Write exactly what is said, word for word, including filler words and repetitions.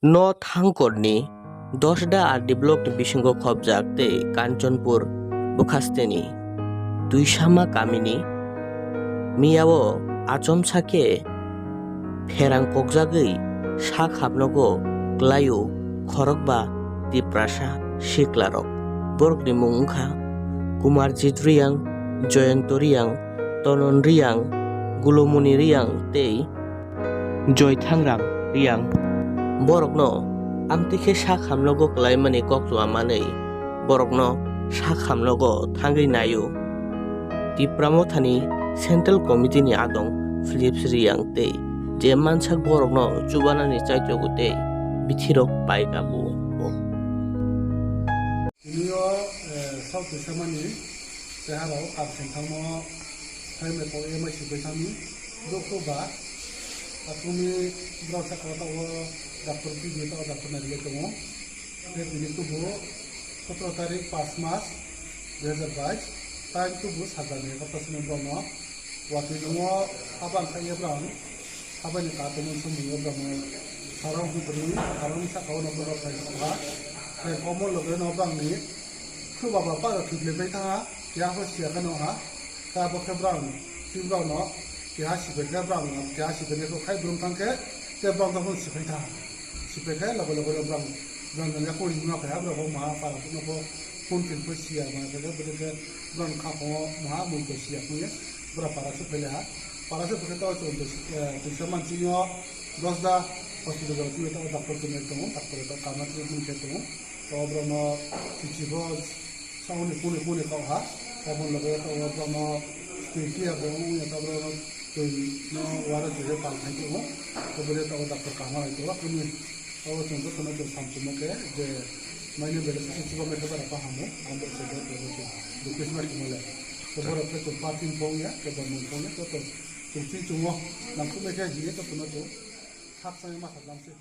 No Thangkorni Dosda R D blockni bisingo khopjak tei Kanchanpur bwkhasteni Tuisama kamini miyao achomsa khe pherang kokjagwi sak hamnogo kwlaio khorokba Tiprasa siklarok. Borokni mung wngkha Kumarjit Riyang, Joyonto Riyang, Tonon Riyang, Gulomoni Riyang tei Joy Thangrang Riyang. Borokno amtwi khe sak hamnogo kwlaimani koktwma manwi borokno sak hamnogo thangwi naio. Tipra Mothani Central Committee ni adong Philips Riyang tei je mansak borokno chubanani chaitogo tei bithirok pai kabo. Tini o, eh, South East mani cheharao kar sengthangmo hai mai kok M I C bai thangni dukhu ba. Atumi borok sakao tabuk doctor P D tabuk doctor nai tongo. Tei tini tubu sotro tarik pas mas dui hazar bais, time tubu sajani egarota sini borokno watwi nungo habang kaiye borok. Habaini katongo sumungwi borokno sarong hwnkhorwi, sarong sakao no borok khai sokha. Hai omo logeno bangni khubaba paro thwglaipai thanha, keha pho siya kheno ha. Khe abo khe borok, tei borokno keha sipai khe borok, keha sipai khe khai brum thang khe, tei borok tongphano sipai thanha. Sipai khe loge loge borok, borok no yakung ringma phaiha, borok bo maha para phano pho phone tin pho siya ma khe, khe borok khe borok khaphang o maha mui bo siya phunukya. Borok para se phaile ha. Para se phaikhe to chwng twi, eh, twisa mansingo Dosda hospital o twi to doctor tongwi tongo, doctor to kama twi mung khe tongo. To borokno chichi bo sauni phunwi phunwi kok ha. Tabon loge to borokno twi phiya bo wngya to borokno twi no wara twi pal khai tongo. To bole to doctor kama lai tongo. Abo chwng jotono chwng samchwngma khe je maini belai khe chuba mai khe bara kaham o, ang bo se bo bo bo request ma tongmale. To borok khe chwng party phongya, khe bormung phongya, joto chwng twi chwngo nangkukmai khe hiye jotono chwng sak sani ma sajlam se.